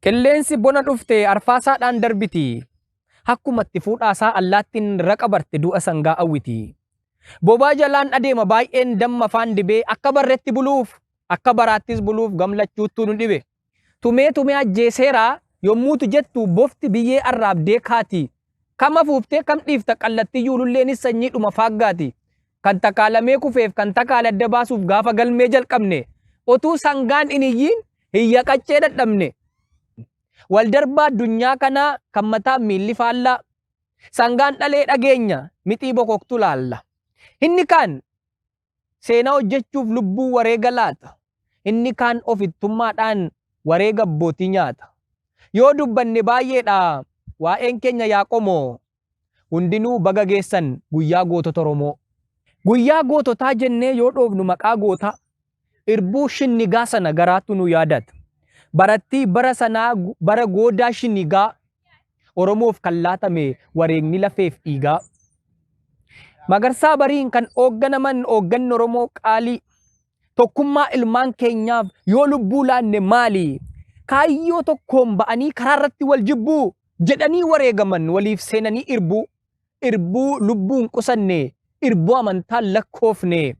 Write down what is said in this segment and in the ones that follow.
Qilleensi bona dhufte arfaasaadhaan darbiti. Akkuma itti fuudhaasaa allaattiin raqa barte du'a sangaa awwiti. Bobaa jalaan adeema baay'een damma afaan dibee akka barretti buluuf akka baraattis buluuf gamlachuuttuu nu dhibe. Tumee tumee ajjeeseera yommuutu jettu bofti biyyee arraabdee kaati. Kam afuuftee kam dhiifta qallattiyyuu ululleenis sanyiidhuma faaggaati. Kan takaalamee kufeef kan takaale adda baasuuf gaafa galmee jalqabne otuu sangaan hin iyyiin hiyya qaccee dhadhabne. Wal darbaa addunyaa kanaa kan mataan miilli faallaa. Sangaan dhalee dhageenya mixii bokoktu laalla. Inni kaan seenaa hojjechuuf lubbuu wareega laata. Inni kaan ofittummaadhaan wareega abbootii nyaata. Yoo dubbanne baay'eedha waa'een keenya yaa qomoo. Hundinuu baga geessan guyyaa gootota Oromoo. Guyyaa goototaa jennee yoo dhoofnu maqaa gootaa, irbuu shinnigaa sana garaatu nu yaadata. Barattii bara sanaa bara goodaa shinigaa Oromoof kan laatame wareegni lafeef dhiigaa. Magarsaa Bariin kan oogganaman oogganni Oromoo qaalii. Tokkummaa ilmaan keenyaaf yoo lubbuu laanne maali? Kaayyoo tokkoon ba'anii karaa irratti wal jibbuu jedhanii wareegaman waliif seenanii irbuu. Irbuu lubbuu hin qusanne, irbuu amantaan lakkoofne,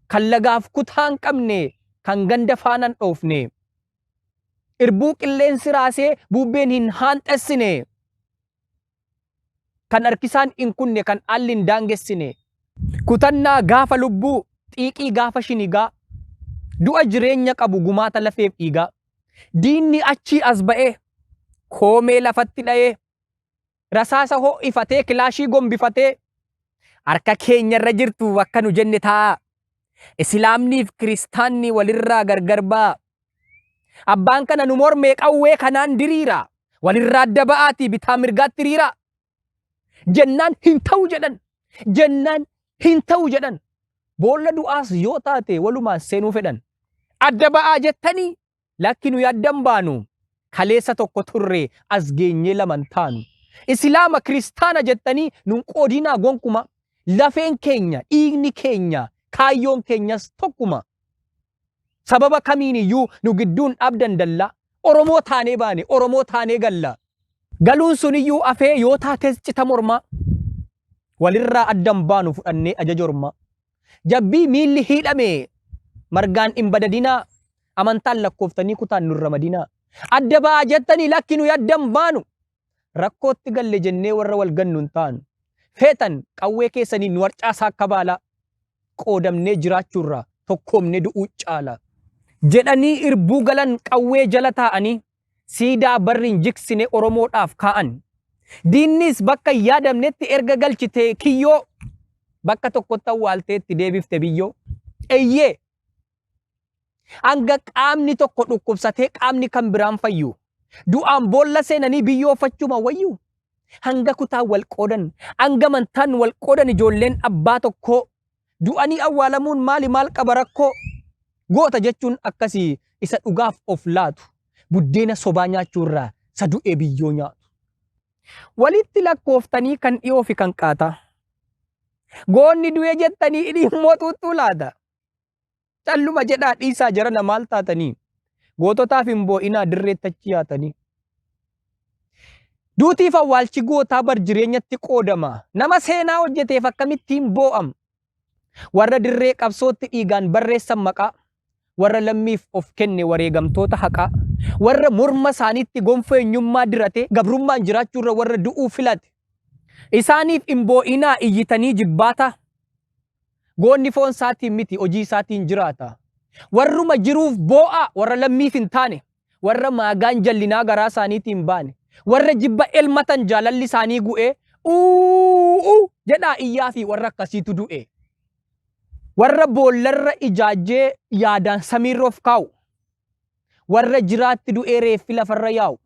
kan lagaaf kutaa hin qabne, kan ganda faana hin dhoofne. Irbuu qilleensi raasee bubbeen hin haanxessine. Kan harkisaan hin kunne, kan haalli hin daangessine. Kutannaa gaafa lubbuu, xiiqii gaafa shinigaa. Du'a jireenya qabu gumaata lafeef dhiigaa. Diinni achii as ba'ee, koomee lafatti dha'ee, rasaasa ho'ifatee, kilaashii gombifatee, harka keenya irra jirtu akka nu jenne ta'a. Islaamniif kiristaanni walirraa gargar ba'a. Abbaan kana nu mormee qawwee kanaan diriira. Walirraa adda ba'aatii bitaa mirgaatti hiriira. Jennaan hin ta'u jedhan. Jennaan hin ta'u jedhan. Boolla du'aas yoo taate walumaan seenuu fedhan. Adda ba'aa jettanii lakki nuyi adda hin baanu. Kaleessa tokko turre as geenyee lama hin taanu. Islaama kiristaana jettanii nun qoodinaa gonkuma. Lafeen keenya, dhiigni keenya, kaayyoon keenyas tokkuma. Sababa kamiin iyyuu nu gidduun dhaabdan dallaa. Oromoo taanee baane, Oromoo taanee galla. Galuun sun iyyuu afee yoo taates cita mormaa. Walirraa adda hin baanu fudhannee ajaja ormaa. Jabbii miilli hiidhame margaan hin badadinaa. Amantaan lakkooftanii kutaan nun ramadinaa. Adda ba'aa jettanii lakki nuyi adda hin baanu. Rakkootti galle jennee warra wal gannu hin taanu. Feetan qawwee keessaniin nu harcaasaa akka baalaa. Qoodamnee jiraachuurra tokkoomnee du'uu caala. Jedhanii irbuu galan qawwee jala taa'anii siidaa barri hin jigsine Oromoodhaaf kaa'an. Diinnis bakka hin yaadamnetti erga galchitee kiyyoo bakka tokkotti awwaalteetti deebifte biyyoo. Eyyee! Hanga qaamni tokko dhukkubsatee qaamni kan biraan fayyu. Du'aan boolla seenanii biyyoo uffachuma wayyu. Hanga kutaan wal qoodan, hanga amantaan wal qoodan ijoolleen abbaa tokkoo. Du'anii awwaalamuun maali maal qaba rakkoo? Goota jechuun akkasii isa dhugaaf of laatu. Buddeena sobaa nyaachuurraa isa du'ee biyyoo nyaatu. Walitti lakkooftanii kan dhiyoo fi kan qaataa. Goonni du'e jettanii hidhii immoo xuuxxuu laata. Calluma jedhaa dhiisaa jarana maal taatanii? Goototaaf hin boo'inaa dirreetti achi yaatanii. Duutiif awwaalchi gootaa bar jireenyatti qoodama. Nama seenaa hojjeteef akkamittiin boo'am? Warra dirree qabsootti dhiigaan barreessan maqaa. Warra lammiif of kenne wareegamtoota haqaa. Warra morma isaaniitti gonfoo eenyummaa dirate gabrummaan jiraachuurra warra du'uu filate. Isaaniif hin boo'inaa iyyitanii jibbaataa. Goonni foon isaatiin miti hojii isaatiin jiraata. Warruma jiruuf boo'aa warra lammiif hin taane, warra maagaan jallinaa garaa isaaniitiin baane, warra jibba elmatan jaalalli isaanii gu'ee uuu jedhaa iyyaa fi warra akkasiitu du'e. Warra boollarra ijaajjee yaadaan samiirra of kaa'u. Warra jiraatti du'ee reeffi lafarra yaa'u.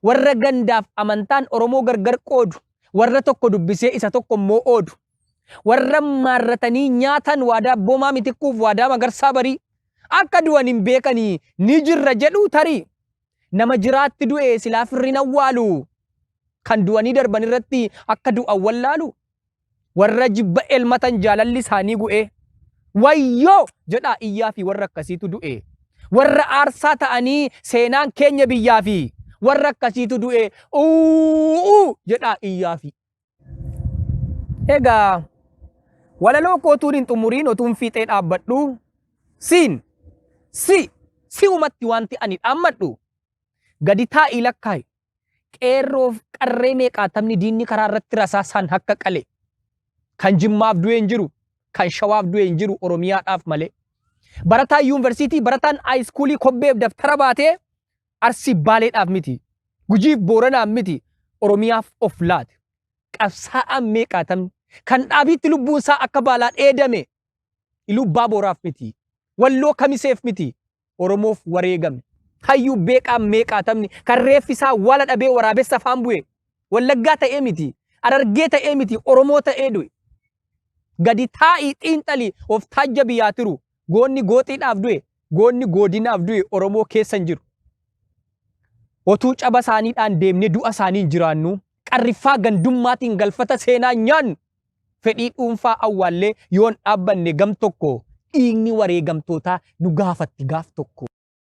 Warra gandaaf amantaan Oromoo gargar qoodu. Warra tokko dubbisee isa tokko immoo oodu. Warra maarratanii nyaatan waadaa Abboomaa Mitikkuuf waadaa Magarsaa Barii. Akka du'an hin beekanii ni jirra jedhuu tarii. Nama jiraatti du'e silaa firri hin awwaalu. Kan du'anii darban irratti akka du'an wallaalu. Warra jibba elmatan jaalalli isaanii gu'ee. Wayyoo! jedhaa iyyaa fi warra akkasiitu du'e. Warra aarsaa ta'anii seenaan keenya biyyaafi warra akkasiitu du'e uuu jedhaa iyyaafi. Egaa walaloo koo otuun hin xumuriin otuun fiixee dhaabbadhu siin si si'umatti wanti ani dhaammadhu gadi taa'ii lakkaa'i qeerroof qarree meeqaatamni diinni karaa irratti rasaasaan hakka qale kan Jimmaaf du'e hin jiru kan Shawaaf du'e hin jiru Oromiyaadhaaf malee. Barataan yuunivarsiitii barataan haayiskuulii kobbeef daftara baatee Arsii Baaleedhaaf miti Gujiif Booranaaf miti Oromiyaaf of laate. Qabsaa'aan meeqaatamni kan dhaabiitti lubbuun isaa akka baalaa dheedame Ilubbaa Booraaf miti Walloo Kamiseef miti Oromoof wareegame. Hayyuu beeqaan meeqaatamni kan reeffi isaa waala dhabee waraabessa afaan bu'e Wallaggaa ta'ee miti Harargee ta'ee miti Oromoo ta'ee du'e. Gadi taa'ii xiinxali of taajjabi yaa tiru goonni gooxiidhaaf du'e goonni goodinaaf du'e Oromoo keessa hin jiru. Otuu caba isaaniidhaan deemnee du'a isaaniin jiraannu qarriffaa gandummaatiin galfata seenaa nyaannu fedhii dhuunfaa awwaallee yoon dhaabbanne gam tokko dhiigni wareegamtootaa nu gaafatti gaaf tokko.